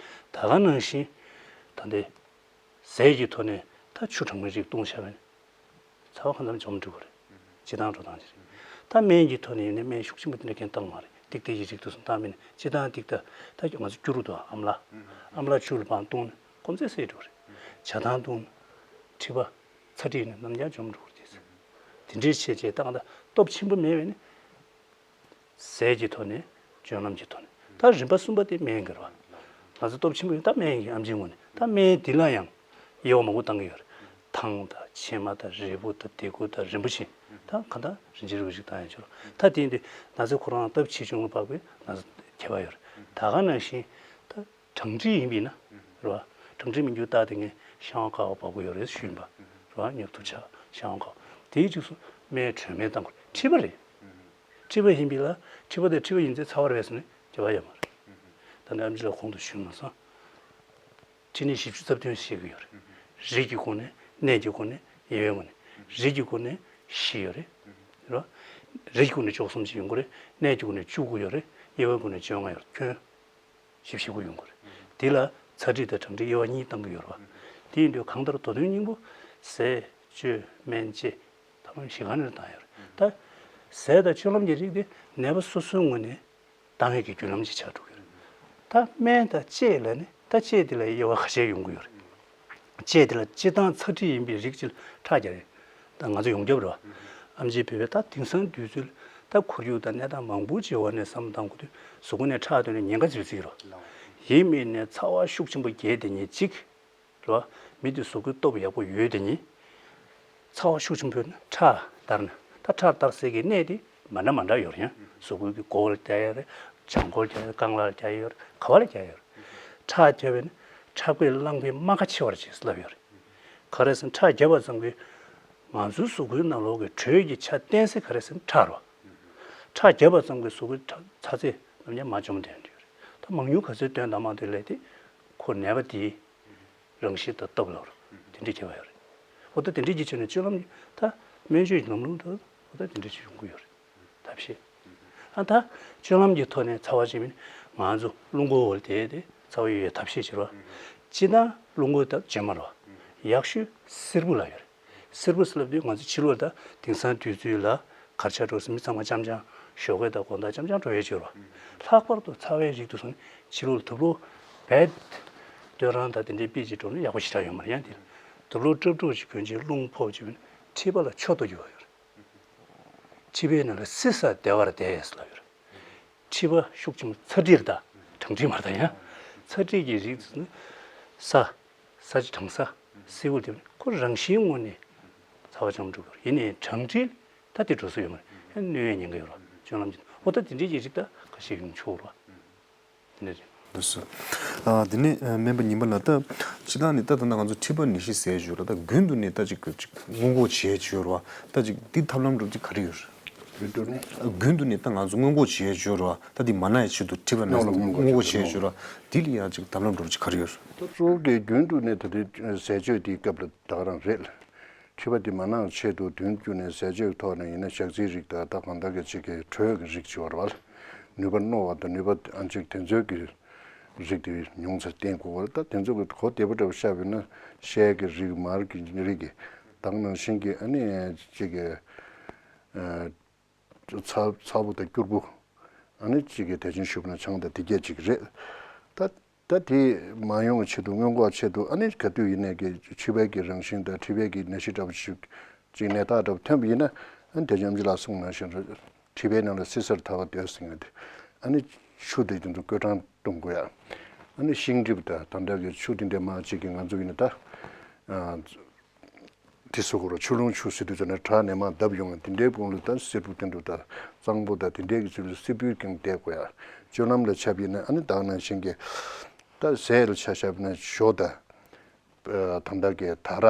ད་ག་ནང་བཞིན་ད་འདི་ཟས་ཀྱི་ཐོག་ནས་ད་ཆུ་གྲང་མོའི་རིགས་བཏུང་བྱས་པ་ཡིན་ན། ཚ་བ་གང་འཚམ་འཇོམས་འགྲོ་གི་རེད། སྤྱིར་བཏང་འགྲོ་སྟངས་ཤིག་རེད། ད་སྨན་གྱི་ཐོག་ནས་ཡིན་ན་སྨན་ཤུགས་ཆེན་པོ་དེ་འདྲ་གན་བཏང་མ་རེད། ཏིག་ཏིག་གི་རིགས་དེ་ཚོ་བཏང་མིན་ན། སྤྱིར་བཏང་ཏིག་ཏ་ད་ང་ཚོ་སྐྱུ་རུ་དང་ཨམ་ལ། ཨམ་ལ་ཆུ་ལ་བང་བཏུང་ནས་སྐོམ་རྫས་བསལ་འགྲོ་གི་རེད། ཇ་ཐང་བཏུང་ནས་མཁྲིས་པ་ཚ་མཁྲིས་ནི་ནམ་ཡང་འཇོམས་འགྲོ་གི་རེད། དེ་འདྲའི་བྱས་བྱས་བཏང་། ད་སྟོབས་ཆེན་པོ་མེད་པས་ནི། ཟས་ཀྱི་ཐོག་ནས། སྤྱོད་ལམ་གྱི་ཐོག་ནས། ད་རིམ་པ་གསུམ་པ་དེ་སྨན་གྱི་རེད་བ། ང་ཚོ་སྟོབས་ཆེན་པོ་ཡིན་ད་སྨན་གྱི་ཨམ་ཆིའི་ངོས་ནས། ད་སྨན་འདི་ལ་ཡང་དབྱེ་བ་མང་པོ་བཏང་གི་ཡོད་རེད། ཐང་དང་ཕྱེ་མ་དང་རིལ་བུ་དང་ལྡེ་གུ་དང་རིན་པོ་ཆེ། ད་གང་ལྟར་རིན་ཆེན་རིལ་བུ་ཞིག་བཏང་ཡང་ཆོག་རེད། ད་དེ་ཡིན་དུས་ན་ཚ་ཁོ་རང་སྟབས་ཆེ་ཆུང་ལ་དཔག་པའི་ན་ཚ་ཁྱད་པར་ཡོད་རེད། ད་ག་ནང་བཞིན་ད་གྲང་མཁྲིས་ཡིན་པ་ཡིན་ན་རེད་བ། གྲང་མཁྲིས་མི་འགྱུར་རྟགས་དེ་ངས་བཤང་བ་དཀར་པོ་བབས་ཀྱི་ཡོད་རེད་ཞུས་པ་རེད་བ། མྱུར་དུ་ཆ་བཤང་བ་དཀར་པོ་དེའི་རྗེས་སུ་སྨན་དྲོད་སྨན་བཏང་དགོས་རེད། མཁྲིས་པ་རེད། མཁྲིས་པ་ཡིན་པ་ལ། མཁྲིས་པ་དེ་མཁྲིས་པ་ཡིན་ཚེ་ཚ་བ་རེད་ཟེར་ནས་ཁྱད་པར་ཡོད་མ་རེད། ད་ནི་ཨམ་ཆི་ལགས་གོང་དུ་ཞུས་མ་སོང་། མཁྲིས་ནད་བཞི་བཅུ་རྩ་བདུན་བཤད་ཀྱི་ཡོད་རེད། རིགས་ཀྱི་སྒོ་ནས། གནས་ཀྱི་སྒོ་ནས། དབྱེ་བའི་སྒོ་ནས། རིགས་ཀྱི་སྒོ་ནས་བཞི་ཡོད་རེད། རེད་བ། རིགས་ཀྱི་སྒོ་ནས་བཅུ་གསུམ་ཅིག་ཡོང་གི་རེད། གནས་ཀྱི་སྒོ་ནས་བཅུ་དགུ་ཡོད་རེད། དབྱེ་བའི་སྒོ་ནས་བཅོ་ལྔ་ཡོད་རེད། ཁྱོན་བཞི་བཅུ་ཞེ་དགུ་ཡོང་གི་རེད། དེ་ལ་ཚ་མཁྲིས་དང་གྲང་མཁྲིས་དབྱེ་བ་གཉིས་བཏང་གི་ཡོད་རེད་བ། དེ་ཡིན་དུས་གང་ལྟར་མདོ་དོན་སྙིང་པོ་ཟས་སྤྱོད་སྨན་དཔྱད་ཐ་མ་བཞི་ག་ནས་བཏང་ཡོད་རེད། ད་ཟས་དང་སྤྱོད་ལམ་གྱི་རིགས་དེ་ནད་པ་སོ་སོའི་ངོས་ནས་བཏང་ཡས་ཀྱི་བརྒྱུད་ལམ་ཅིག་ཆགས་འགྲོ་གི་རེད། ད་སྨན་དང་དཔྱད་ལ་ནི། ད་དཔྱད་དེ་ལ་དབྱེ་བ་ཁ་ཤས་ཡོང་གི་ཡོད་རེད། དཔྱད་དེ་ལ་སྤྱིར་བཏང་ཚ་མཁྲིས་ཡིན་པའི་རིགས་ཅིག་ཁྲག་རྒྱག་ཡས། ད་ང་ཚོ་ཡོངས་ཁྱབ་རེད་བ། ཨམ་ཆིའི་བོད་པའི་ད་དེང་སང་དུས་ཚོད་ད་ཁོར་ཡུག་དང་གནས་སྟངས་མང་པོ་ཅིག་འོག་ནས་བསམ་བློ་བཏང་དགོས་དུས་གཟུགས་པོ་ནས་ཁྲག་ཐོན་ནས་ཉེན་ཁ་ཆེ་ཆེ་རེད་བ། ཡིན་མིན་ནས་ཚ་བ་ཤུགས་ཆེན་པོ་རྒྱས་དེ་ཉིད་གཅིག་རེད་བ། མི་དེ་གཟུགས་པོའི་སྟོབས་ཡག་པོ་ཡོད་དེ་ཉིད། ཚ་བ་ཤུགས་ཆེན་པོས་ཁྲག་དར་ན། ད་ཁྲག་དར་སའི་གི་གནས་དེ་མ་འདྲ་མ་འདྲ་ཡོད་རེད་ཡ། གཟུགས་པོའི་གི་མགོ་ལ་རྒྱག་ཡ་རེད། བྱང་ཁོག་ལ་རྒྱག་ཡ་རེད། རྐང་ལག་ལ་རྒྱག་ཡ་ཡོད་རེད། ག་བ་ལ་རྒྱག་ཡ་ཡོད་རེད། ཁྲག་རྒྱབ་པས་ན་ཁྲག་རྒྱབ་པས་རླངས་པའི་རྨ་ཁ་ཕྱེ་བར་བྱེད་ཟེར་ལབ་ཡོད་རེད། ག་རེ་ཟེར་ན་ཁྲག་རྒྱབ་པ་ཙམ་གྱིས་ང་ཚོའི་གཟུགས་པོའི་ནང་ལོགས་ཀྱི་དྲོད་ཀྱི་ཆ་བརྟན་ས་ག་རེ་ཟེར་ན་ཁྲག་རེད་བ། ཁྲག་རྒྱབ་པ་ཙམ་གྱིས་གཟུགས་པོའི་ཁྲག་ཚ་ཚད་ནམ་ཡང་མར་འཇོམས་ཐུབ་ཡོད་རེད། ད་མང་ཉུང་ག་ཚོད་བཏོན་དང་མ་བཏོན་ལས་དེ་ཁོ་ནད་པ་དེའི་རང་བཞིན་དང་སྟོབས་ལ་དེ་འདྲའི་ཁྱད་པར་ཡོད་རེད། འོ་ད་དེ་འདྲའི་གི་ཆ་ནས་སྤྱོད་ལམ་ད་སྨན་བཅོས་ཀྱི་ལམ་ལུགས་དུ་འོ་ད་དེ་འདྲའི་ཅིག་ཡོང་གི་ཡོད་རེད། ཐབས་ཤེས། ཨ་ད་སྤྱོད་ལམ་གྱི་ཐོག་ནས་ཚ་བ་ཞིག་མིན་ང་ཚོ་རླུང་འཁོར་འོག་ལ་བསྡད་དེ་ཚ་བ་གཡོལ་ཡའི་ཐབས་ཤེས་བྱེད་རོགས། སྤྱིར་བཏང་རླུང་འཁོར་ད་བྱེད་མ་རོགས། ཡག་ཤོས་བསེར་བུ་ལ་ཡོད་རེད། བསེར་བུ་ཟེར་ལབ་དུས་ང་ཚོ་ཕྱི་ལོགས་ད་དེང་སང་དུས་ཚོད་ལ་གར་ཆ་འགྲོ་སའི་མི་ཚང་མ་འཆམ་འཆམ་ཞོགས་ཀས་དང་དགོང་དག་འཆམ་འཆམ་འགྲོ་ཡས་བྱེད་རོགས། ལྷག་པར་དུ་ཚ་བའི་རིགས་དུ་སོང་ནས་ཕྱི་ལོགས་ལ་དུག་ལོག་བེད་སྟོད་རང་དང་དེ་འདྲའི་དཔེ་ཅིག་འགྲོ་ན་ཡག་པོ་ཞེ་དྲག་ཡོད་མ་རེད། ཡང་དེ་དུག་ལོག་ཀྲབ་ཀྲུག་ཅིག་གོན་ཅིག་རླུང་ཕོབ་ཅིག་བྱས་ན་མཁྲིས་པ་ལ་འཕྱོག་རྟོག་རྒྱུ་ཡོད་རེད། མཁྲིས་པའི་ནང་ལ་བསིལ་ས་བདེ་བར་བསྡད་ཟེར་ལབ་ཡོད་རེད། མཁྲིས་པ་ཤུགས་ཆེན་པོ་ཚ་མཁྲིས་རེད་ད། གྲང་མཁྲིས་མ་རེད་ད་ཡ། ཚ་མཁྲིས་ཀྱི་རིགས་ཟེར་ན་ས། ས་ཆ་གྲང་ས། བསིལ་པོ་དེ་ཁོ་རང་བཞིན་ངོས་ནས་ཚ་བ་འཇོམས་འགྲོ་གི་རེད། ཡིན་ནའི་གྲང་མཁྲིས་ད་དེ་འགྲོ་ས་ཡོད་མ་རེད། ཡང་གནོད་ཡས་ཉེན་ཁ་ཡོད་རེད། སྤྱོད་ལམ་གྱི་འོ་ད་དེ་འདྲའི་ཡི་རིགས་ད་ཁ་ཤས་ཡོང་ཆོག་རེད། འདི་ནས་རེད། ལགས་སོ། ཨ་དེ་ནས་ཨ་སྨན་པ་ཉི་མ་ལགས། ད་སྤྱིར་བཏང་ནས་ད་ད་ལྟ་ང་ཚོ་མཁྲིས་པ་ནད་གཞི་ཟེར་ཡས་ཡོད་རེད། ད་རྒྱུན་དུ་ནས་ད་ཅིག་ཅིག་སྔོན་འགོག་བྱེད་ཡས་ཡོད་རེད་བ། ད་ཅིག་འདི་ཐབས་ལམ་འདྲ་པོ་ཅིག་ག་རེ་ཡོད་རེད། རྒྱུན་དུ་ནས། རྒྱུན་དུ་ནས་ད་ང་ཚོ་སྔོན་འགོག་བྱེད་ཡས་ཡོད་རེད་བ། ད་འདི་མ་ན་ཡས་ཆེད་དུ་མཁྲིས་པ་ནད་སྔོན་ལ་སྔོན་འགོག་སྔོན་འགོག་བྱེད་ཡས་ཡོད་རེད་བ། འདི་ལ་ཡང་ཅིག་ཐབས་ལམ་འདྲ་པོ་ཅིག་ག་རེ་ཡོད་རེད། ད་གཙོ་བོ་གི་རྒྱུན་དུ་ནས་ད་ལྟའི་ཟས་སྤྱོད་འདིའི་སྐབས་ལ་ད་ག་རང་རེད། མཁྲིས་པ་འདི་མ་ན་ཆེད་དུ་བདུན་བརྒྱུད་ནས་ཟས་སྤྱོད་ཐོག་ནས་ཡིན་ན་ཞག་ཚིལ་རིགས་དང་ད་གང་ལྟར་གྱི་ཅིག་གི་དྲོད་ཀྱི་རིགས་ཅིག་ཡོད་རེད་བ། ནུས་པ་རྣོ་བ་དང་ནུས་པ་ཨ་ཅིག་དེ་ཚོའི་གི་རིགས་དེ་ཉུང་ཙམ་བསྟེན་དགོས་པ་རེད། ད་དེ་ཚོ་གི་གོ་བདེ་པོ་འདྲ་བོ་བཤད་པ་ཡིན་ན་ཤེལ་གྱི་རིགས་མར་གྱི་རིགས་ཀྱི་ད་ག་ནང་བཞིན་གྱི་ཨ་ནི་ཅིག་གི་ཚ་ཚ་པོ་དང་སྐྱུར་པོ། ཨ་ནི་གཅིག་གི་དེ་བཞིན་ཞུས་པ་ན་ཆང་དང་དེ་སྐད་ཅིག་རེད། ད་ད་དེ་མ་ཡོང་བའི་ཆེད་དུ་སྔོན་འགོག་ཆེད་དུ་ཨ་ནི་ག་དུས་ཡིན་ནའི་གི་མཁྲིས་པའི་གི་རང་བཞིན་དང་མཁྲིས་པའི་གི་ནད་གཞི་འདྲ་པོ་ཞིག་ཅིག་ནད་རྟགས་འདྲ་པོ་ཐོན་པ་ཡིན་ན་ཨ་ནི་དེ་བཞིན་ཨམ་ཆི་ལགས་གསུངས་ནང་བཞིན་རེད། མཁྲིས་པའི་ནང་ལ་བསིལ་སར་ཐལ་བ་སྡོད་ཟིན་ཡོད་དེ། ཨ་ནི་ཆུ་དེ་དེ་ཚོ་བསྐོལ་གྲང་བཏུང་དགོས་ཡ། ཨ་ནི་ཤིང་གྲིབ་དང་ད་ལྟ་གི་ཆུ་དེ་འདྲ་མ་ཅིག་གི་ང་ཚོ་ཡིན་ན་ད། དེ་སོ་གོ་ར་ཆུ་ཀླུང་ཆུ་ཟེར་དུས་ཙམ་ནས་བྲག་ནས་མར་བརྡབས་ཡོང་བ་དེ་འདྲའི་དཔུང་ལ་ད་སེར་པོ་དེ་འདྲ་ད་གཙང་པོ་ད་དེ་འདྲའི་གི་ཚུལ་ལ་སེར་པོའི་གང་བསྡད་དགོས་ཡ། སྤྱོད་ལམ་ལ་ཆ་བཞག་ན་ཨ་ནི་ད་ག་ནང་བཞིན་གྱི་ད་ཟས་ལ་ཆ་བཞག་ན་ཞོ་ད་ད་ལྟ་གི་ད་ར་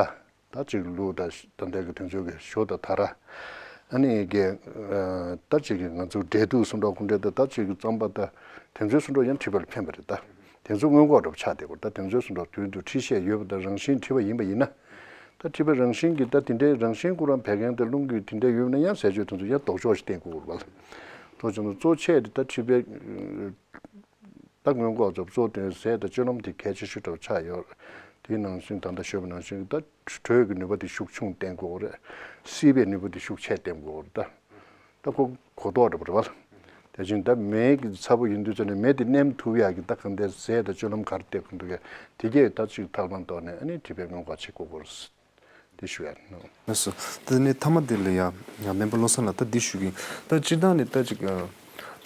ད་ཅིག་ལུག་ད་ད་ལྟ་གི་དེ་ཚོ་གི་ཞོ་ད་ད་ར་ཨ་ནི་གི་ད་ཅིག་གི་ང་ཚོ་འབྲས་ཐུག་སུ་འགྲོ་ཁུ་འབྲས་ད་ད་ཅིག་གི་རྩམ་པ་ད་དེ་ཚོའི་སུ་འགྲོ་ཡང་མཁྲིས་པ་ལ་ཕན་པ་རེད་ད། དེ་ཚོ་སྔོན་འགོག་འདྲ་པོ་ཆགས་བསྡད་ཀྱི་ཡོད་རེད། ད་དེ་ཚོའི་སུ་འགྲོ་དུས་དུ་མཁྲིས་ཤས་ཡོད་པ་དང་རང་བཞིན་མཁྲིས་པ་ཡིན་པ་ཡིན་ན། ད་མཁྲིས་པ་རང་བཞིན་གྱི་ད་དེ་འདྲའི་རང་བཞིན་ཁོ་རང་བད་ཀན་དང་རླུང་གི་དེ་འདྲ་ཡོད་ན་ཡང་ཟས་སྤྱོད་དེ་ཚོ་ཡང་ལྡོག་ཕྱོགས་ཤིག་བསྟེན་དགོས་ཀྱི་ཡོད་རེད་པ། ཐོག་ཆེན་པོ་གཙོ་ཆེ་དེ་ད་མཁྲིས་པའི་ད་སྔོན་འགོག་ཚོ་གཙོ་དོན་ཟས་དང་སྤྱོད་ལམ་དེ་གལ་ཆེ་ཤོས་འདྲ་པོ་ཆགས་ཡོད་རེད། དེའི་ནང་བཞིན་ད་ལྟ་ཞུས་པ་ནང་བཞིན་ད་དྲོད་ཀྱི་ནུས་པ་དེ་ཤུགས་ཆུང་བསྟེན་དགོས་རེད། བསིལ་བའི་ནུས་པ་དེ་ཤུགས་ཆེ་བསྟེན་དགོས་རེད་ད། ད་ཁོ་གོ་རྟོགས་འདྲ་པོ་རེད་པ། དེ་བཞིན་ད་མེ་གི་ཚ་པོ་ཡིན་དུས་ཙམ་ནས་མེ་དེ་མནན་ཐུབ་ཡག་གི་ད་གང་ལྟར་ཟས་དང་སྤྱོད་ལམ་ག་རེ་བསྟེན་དགོས་འདུག་གས་དེ་གས་ད་ཅིག་ཐབས་ལམ་ཐོག་ནས་ཨ་ནི་མཁྲིས་པའི་སྔོན་འགོག་བྱེད་དགོས་སྐོར་དེ་ཞུ་ཡ་ཡིན། ལགས་སོ། དེ་ནས་མཐའ་མ་དེ་ལ་ཡ་ཡ་སྨན་པ་བློ་བཟང་ལགས་ད་འདི་ཞུ་གི་ཡིན། ད་སྤྱིར་བཏང་ནས་ད་ཅིག་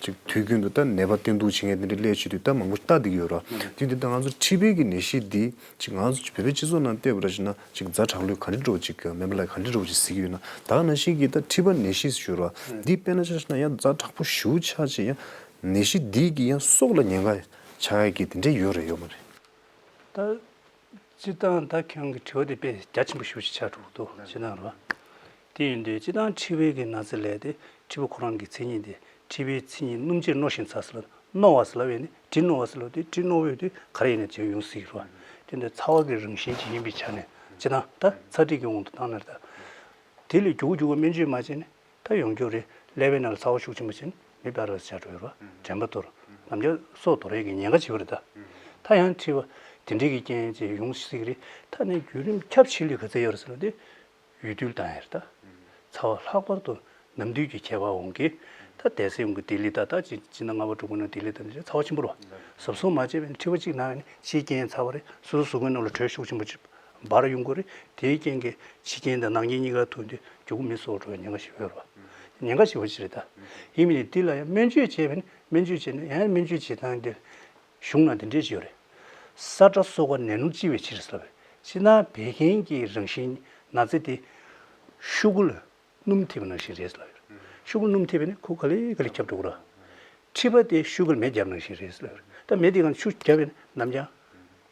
ཅིག་དུས་རྒྱུན་དུ་ད་ནད་པ་བསྟེན་གཏུག་བྱེད་མཁན་དེ་འདྲ་སླེབས་བྱེད་དུས་ད་མང་པོ་ལྟ་བསྡད་ཀྱི་ཡོད་ར། དེ་དུས་ད་ང་ཚོ་མཁྲིས་པའི་གི་ནད་གཞི་འདི་ཅིག་ང་ཚོ་བོད་པའི་སྤྱི་ཚོགས་ནང་བལྟས་པ་ར་བྱས་ན་ཅིག་ཛ་དྲག་ལོས་ག་འདྲ་འགྲོ་ཅིག་སྨན་པ་ལགས་ག་འདྲ་འགྲོ་ཅིག་ཟེར་གྱི་ཡོད་ན། ད་ག་ནང་བཞིན་གྱི་ད་མཁྲིས་པ་ནད་གཞི་ཞུ་ར་འདི་དཔེར་ན་ཆ་བཞག་ན་ཡང་ཛ་དྲག་པོ་ཞེ་པོ་ཆགས་ཅིག་ཡང་ནད་གཞི་འདི་གི་ཡང་སྲོག་ལ་ཉེན་ཁ་ཆགས་ཡ་གི་དེ་འདྲ་ཡོད་རེད་ཡོད་མ་རེད། ད་སྤྱིར་བཏང་ད་ཁྱེད་རང་གི་དྲི་བ་དེ་དཔེ་རྒྱ་ཆེན་པོ་ཞེ་པོ་ཅིག་ཆགས་འགྲོ་གི་འདུག་སྤྱིར་བཏང་རེད་བ། དེ་ཡིན་དུས་སྤྱིར་བཏང་མཁྲིས་པའི་གི་ན་ཚ་ལབ་དེ་མཁྲིས་པ་ཁོ་རང་གི་མཚན་ཉིད་དེ་མཁྲིས་པའི་མཚན་ཉིད་སྣུམ་ཕྱིར་རྣོ་ཞིང་ཚ་ཟེར་ལ་རྣོ་བ་ཟེར་ལབ་ཡོད་ནི་དྲི་རྣོ་བ་ཟེར་ལབ་དེ་དྲི་རྣོ་བའི་དུས་ག་རེ་ཡིན་ན་ཅིག་ཡོང་སྲིད་རེད་བ། དེ་འདྲ་ཚ་བ་གི་རང་བཞིན་ཅིག་ཡིན་པའི་ཆ་ནས་སྤྱིར་བཏང་ད་ཚ་དྲི་གི་དབང་དུ་བཏང་ན་རེད་ད། དེ་ལས་མགྱོགས་མགྱོགས་སྨན་བཅོས་མ་བྱས་ནས་ད་ཡོང་རྒྱུ་རེད། ཀླད་པའི་ནང་ལ་ཚ་བ་ཤུགས་ཆེན་པོ་ཕྱིན་མི་པར་ར་ཆགས་འགྲོ་ཡོད་ར། དྲན་པ་གཏོར། ནམ་རྒྱུན་སྲོག་དོར་ཡས་ཀྱི་ཉེན་ཁ་ཆེ་བ་རེད་ད། ད་ཡང་མཁྲིས་པ་དེ་འདྲའི་གི་རྐྱེན་ཅིག་ཡོང་སྲིད་ཀྱི་རེད། ད་ནི་བརྒྱུད་རིམ་ཁྱབ་ཆེ་ལོས་ག་ཚད་ཡོད་རེད་ཟེར་ན་དེ་འོས་བསྡུ་བཏང་ཡ་རེད་ད། ཚ་བ་ལྷག་པར་དུ་ནམ་དུས་ཀྱི་ཁྱད་པར་འོང་གི། ད་བསྡད་སའི་འོང་གི་ལྡི་ལི་ད་ད་ཅི་ཅི་ན་རྔ་བ་འབྲུག་པ་ན་ལྡི་ལི་ད་འདི་ཚ་བ་ཆེན་པོ་རེད་བ། གཟབ་གཟབ་མ་བྱས་པ་ཡིན་ན་མཁྲིས་པ་གཅིག་ན་ཡང་ནི་ཕྱིའི་རྐྱེན་ཚ་བ་རེད། སོ་སོ་གཟུགས་པོའི་ནང་ལ་དྲོད་ཤུགས་ཆེན་པོ་ཅིག་འབར་ཡོང་གི་རེད། དེའི་རྐྱེན་གྱིས་ཕྱི་རྐྱེན་དང་ནང་རྐྱེན་གཉིས་ཀ་ཐུག་དུས་མགྱོགས་པོ་མི་སྲོག་འགྲོ་བའི་ཉེན་ཁ་ཞིག་ཡོད་རེད་བ། ཉེན་ཁ་ཞེ་པོ་ཅིག་རེད་ད། ཡིན་མིན་ནི་འདི་ལ་ཡང་སྨན་བཅོས་བྱས་པ་ཡིན་ན་སྨན་བཅོས་བྱས་ན་ཡང་སྨན་བཅོས་བྱེད་སྟངས་འདི་གཞུང་ནང་འདི་འདྲས་ཅིག་ཡོད་རེད། ས་ཁྲ་སོ་ཀ་ནད་ནོར་ལྕི་བའི་ཕྱིར་ཟེར་བས། ཕྱི་ནང་བད་ཀན་གྱི་རང་བཞིན་ན་ཚ་དེ་ཤུ་གུ་ལ་སྣུམ་ཐེབས་པ་ནང་བཞིན་རེད་ཟེར་ལབ་ཡོད་རེད། ཤུ་གུ་སྣུམ་ཐེབས་པ་ནི་ཁོ་ག་ལེ་ག་ལེ་ཁྱབ་འགྲོ་གི་རེད། མཁྲིས་པ་དེ་ཤུ་གུ་ལ་མེ་བརྒྱབ་ནང་བཞིན་རེད་ཟེར་ལབ་ཡོད་རེད། ད་མེ་དེ་གང་ཆུ་བརྒྱབ་པ་ཡིན་ན་ནམ་ཡང་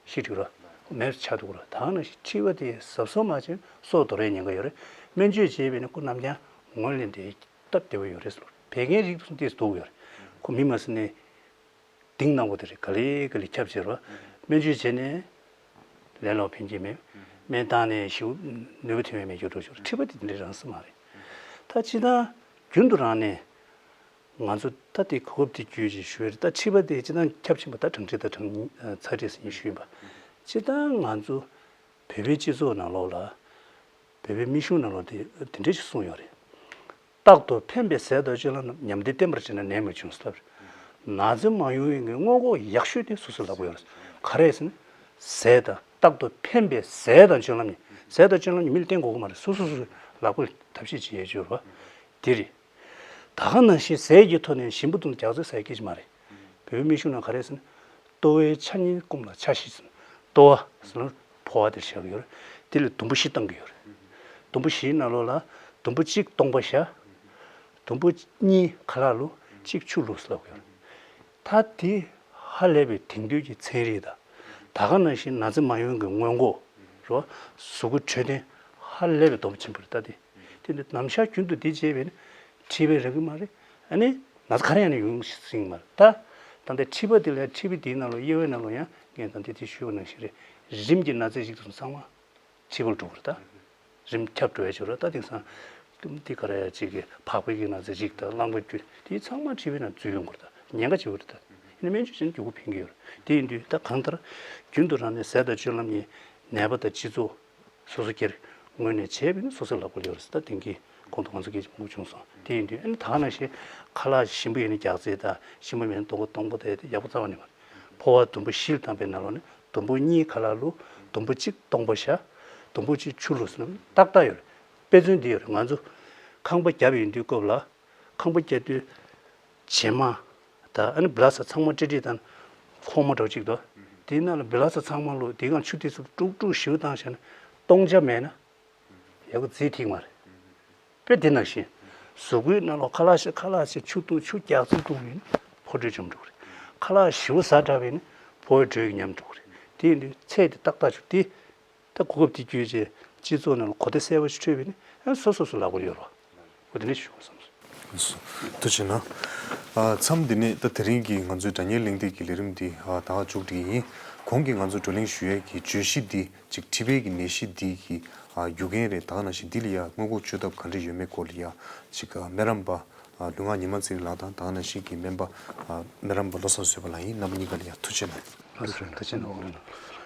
ཤི་འགྲོ་གི་རེད། མེ་ཆགས་འགྲོ་གི་རེད། ད་ནང་བཞིན་མཁྲིས་པ་དེ་གཟབ་གཟབ་མ་བྱས་ན་སྲོག་དོར་བའི་ཉེན་ཁ་ཡོད་རེད། སྨན་བཅོས་བྱས་པ་ཡིན་ན་ཁོ་ནམ་ཡང་ངོས་ལེན་དེ་སྟབས་བདེ་པོ་ཡོད་རེད་ཟེར་ལབ་ཡོད་རེད། བད་ཀན་རིགས་དེ་ཚོ་འདི་སྡུག་ཡོད་རེད། ཁོ་མི་མ་ཟིན་ནས། གདིང་ནག་པོ་དེ་རེད། ག་ལེ་ག་ལེ་ཁྱབ་བྱེད་རོགས། སྨན་བཅོས་བྱས་ནས་ལན་ལོག་ཕན་གྱི་མེད། སྨན་བཏང་ནས་ཞིའུ་ནུས་པ་ཐོན་པའི་མེད་རྒྱུ་འགྲོ་ཞོར་མཁྲིས་པ་དེ་དེ་འདྲའི་རང་སྲིད་མ་རེད། ད་ཅི་ད་རྒྱུན་དུ་རང་ནས་ང་ཚོ་ད་དེ་གོ་སྐབས་དེ་བརྒྱུད་ཅིག་ཞུ་ཡ་རེད། ད་མཁྲིས་པ་དེ་ཅི་ད་ཁྱབ་ཆེན་པོ་ད་གྲང་མཁྲིས་དང་གྲང་ཚ་མཁྲིས་ཟེར་ནས་ཞུས་ཡིན་པ། ཅི་ད་ང་ཚོ་བོད་པའི་སྤྱི་ཚོགས་ནང་ལོགས་ལ་བོད་པའི་མི་གཞུང་ནང་ལོགས་དེ་དེ་འདྲ་ཞིག་གསུངས་ཡོད་རེད། རྟག་ཏུ་ཕན་པའི་ཟས་དང་སྤྱོད་ལམ་རྣམས་ཉམས་བདེ་བསྟེན་པར་བྱས་ན་ནད་མི་འབྱུང་ཟེར། ན་ཚ་མ་ཡོང་བའི་སྔོན་འགོག་ཡག་ཤོས་དེ་སོ་སོས་ལབ་དགོས་ཡོད་རེད། ག་རེ་ཟེར་ན། ཟས་དང་རྟག་ཏུ་ཕན་པའི་ཟས་དང་སྤྱོད་ལམ་གཉིས། ཟས་དང་སྤྱོད་ལམ་གཉིས་མི་ལ་བསྟེན་དགོས་ཀྱི་མ་རེད། སོ་སོ་སོ་སོས་ལག་པ་ཐབས་ཤེས་བྱེད་ཡས་ཡོད་རེད་བ། དེ་རེད། ད་ག་ནང་བཞིན་ཟས་ཀྱི་ཐོག་ནས་ཞིམ་པོ་འདུག་ན་རྒྱགས་ཚོད་ཟ་ཡ་སྐད་ཆ་མ་རེད། བོད་མི་གཞུང་ནང་ག་རེ་ཟེར་ན། ལྟོ་བའི་ཆ་གཉིས་སྐོམ་ལ་ཆ་བཞི་ཟེར། ལྟོ་བ་ཟེར་ན་ཕོ་བ་དེར་བཞག་གི་ཡོད་རེད། དེ་ལ་དུམ་བུ་བཞི་བཏང་གི་ཡོད་རེད། དུམ་བུ་བཞིའི་ནང་ལོགས་ལ་དུམ་བུ་གཅིག་སྟོང་པ་བཞག་དུམ་བུ་གཉིས་ཁ་ལག་བླུགས། གཅིག་ཆུ་བླུགས་ཟེར་ལབ་ཀྱི་ཡོད་རེད། ད་དེ་ཧ་ལས་པའི་དེང་དུས་ཀྱི་ཚན་རིག་དང་། ད་ག་ནང་བཞིན་ན་ཚ་མ་ཡོང་གི་སྔོན་འགོག་རོ། གཟུགས་པོ་འཕྲོད་བསྟེན་ཧ་ལས་པའི་སྡོམ་ཆེན་པོ་རེད་ད་དེ། དེ་འདི་ནམ་ཞག་རྒྱུན་དུ་འདི་བྱས་པས་ན་མཁྲིས་པའི་རག་གི་མ་རེད། ཨ་ནི་ན་ཚ་ག་རེ་ཡང་ནས་ཡོང་སྲིད་ཀྱི་མ་རེད་ད། ད་ལྟ་མཁྲིས་པ་འདི་ལ་མཁྲིས་པ་འདིའི་ནང་ལོགས་དབྱེ་བའི་ནང་ལོགས་ཡང་ངས་ད་ལྟ་དེ་ཞུས་པ་ནང་བཞིན་རེད། རིམས་ཀྱི་ན་ཚ་ཞིག་ཏུ་ཚང་མ་མཁྲིས་པར་འགྲོ་གི་རེད་ད། རིམས་ཁྱབ་འགྲོ་ཡ་ཅིག་རེད། ད་དེང་སང་འདི་ག་རེ་ཡ་ཅིག་གི་བག་པའི་གི་ན་ཚ་རིགས་དང་རླངས་པ་རྒྱུ་དེ་ཚང་མ་མཁྲིས་པའི་ནང་འཛུལ་ཡོང་གི་རེད། ད་ཉེན་ཁ་ཆེ་བོ་རེད། ད་ཡིན་ན་སྨན་བཅོས་བྱས་ན་མགྱོགས་པོ་ཕན་གི་ཡོད་རེད། དེ་ཡིན་དུས་ད་གང་ལྟར་རྒྱུན་དུ་རང་ནས་ཟས་དང་སྤྱོད་ལམ་གཉིས་ནད་པ་དང་སྤྱི་ཚོགས་སོ་སོ་སྒེར་ངོས་ནས་བྱས་པ་ཡིན་ན་སོ་སོའི་ལག་པ་ལ་ཡོད་རེད་ཟེར། ད་དེང་གི་གོང་དུ་ང་ཚོ་སྐད་ཆ་མང་པོ་བྱུང་སོང་། དེ་ཡིན་དུས་ཨ་ནི་ད་ག་ནང་བཞིན་ཁ་ལག་ཞིམ་པོ་ཡིན་ན་རྒྱགས་ཚད་དང་ཞིམ་པོ་མིན་ན་སྡོང་པོ་སྡོང་པོ་དེ་ཡག་པོ་རྩ་བ་ནས་མ་རེད། ཕོ་བ་དུམ་བུ་བཞི་བཏང་པའི་ནང་ལོགས་ནས་དུམ་བུ་གཉིས་ཁ་ལག་བླུགས། དུམ་བུ་གཅིག་སྟོང་པ་བཞག་དུམ་བུ་གཅིག་ཆུ་བླུགས་ཟེར་ན་ཏག་ཏག་ཡོད་རེད། དཔེ་མཚོན་འདི་ཡོད་རེད། ང་ཚོ་ཁང་པ་བརྒྱབ་ཡོང་དུས་སྐབས་ལ་ཁང་པ་བརྒྱབ་དུས་བྱེ་མ་དང་ཨ་ནི་བི་ལ་ས་ཚང་མ་ཀྲིག་ཀྲིག་དང་ཁོག་མ་འདྲ་བོ་གཅིག་འདུག་དེའི་ནང་ལ་བི་ལ་ས་ཚང་མ་བླུགས། དེའི་སྒང་ཆུ་ཏོག་ཙམ་དཀྲུག་དཀྲུག་ཞིབ་བཏང་བྱས་ན་སྟོང་ཆ་མེད་ན་ཡག་པོ་རྫིས་ཐིག་མ་རེད། དཔེ་དེ་ནང་བཞིན་གཟུགས་པོའི་ནང་ལོགས་ཁ་ལག་ཞིག་ཁ་ལག་ཞིག་ཆུ་བཏུང་ཆུ་རྒྱགས་ཚད་བཏུང་བ་ཡིན་ན་ཕོ་དྲོད་ཉམས་འགྲོ་གི་རེད། ཁ་ལག་ཞིམ་པོ་ཟ་དྲགས་པ་ཡིན་ན་ཕོ་བའི་དྲོད་ཉམས་འགྲོ་གི་རེད། དེ་ཡིན་དུས་ཚད་དེ་ཏག་ཏག་བྱུང་དེ། ད་གོ་སྐབས་དེ་བརྒྱུད་བྱས་སྤྱི་ཚོགས་ནང་ལ་གོ་བརྡ་གསལ་པོ་ཞིག་འཕྲོད་པ་ཡིན་ན་ཨ་སོ་སོ་སོ་ལག་པ་ལ་ཡོད་རེད་བ། འོ་དེ་འདྲ་ཞུ་དགོས་བསམ་སོང་། ཐུགས་རྗེ་གནང་། ཨ་མཚམས་འདི་ནས་ད་དེ་རིང་གི་ང་ཚོའི་སྒྲ་སྙན་གླེང་སྟེགས་ཀྱི་ལས་རིམ་འདི་ཨ་ད་ག་མཇུག་སྒྲིལ་ཡིན། གོང་གི་ང་ཚོ་བགྲོ་གླེང་ཞུ་ཡས་ཀྱི་བརྗོད་གཞི་འདི་ཅིག་མཁྲིས་པའི་གི་ནད་གཞི་འདི་གི་ཨ་རྒྱུ་རྐྱེན་རེད། ད་ག་ནང་བཞིན་འདི་ལ་ཡ་སྔོན་འགོག་བཅོས་ཐབས་ག་འདྲ་ཡོད་མེད་སྐོར་ལ་ཡ་ཅིག་ཨ་སྨན་རམས་པ་ཨ་ལུས་ངག་ཉི་མ་ཚེ་རིང་ལགས་དང་ད་ག་ནང་བཞིན་གྱི་སྨན་པ་ཨ་སྨན་རམས་པ་བློ་བཟང་བཟོད་པ་ལགས་ཡིན། རྣམ་པ་གཉིས་ཀ་ལ་ཡ་ཐུགས་རྗེ་གནང་། ཐུགས་རྗེ་གནང་།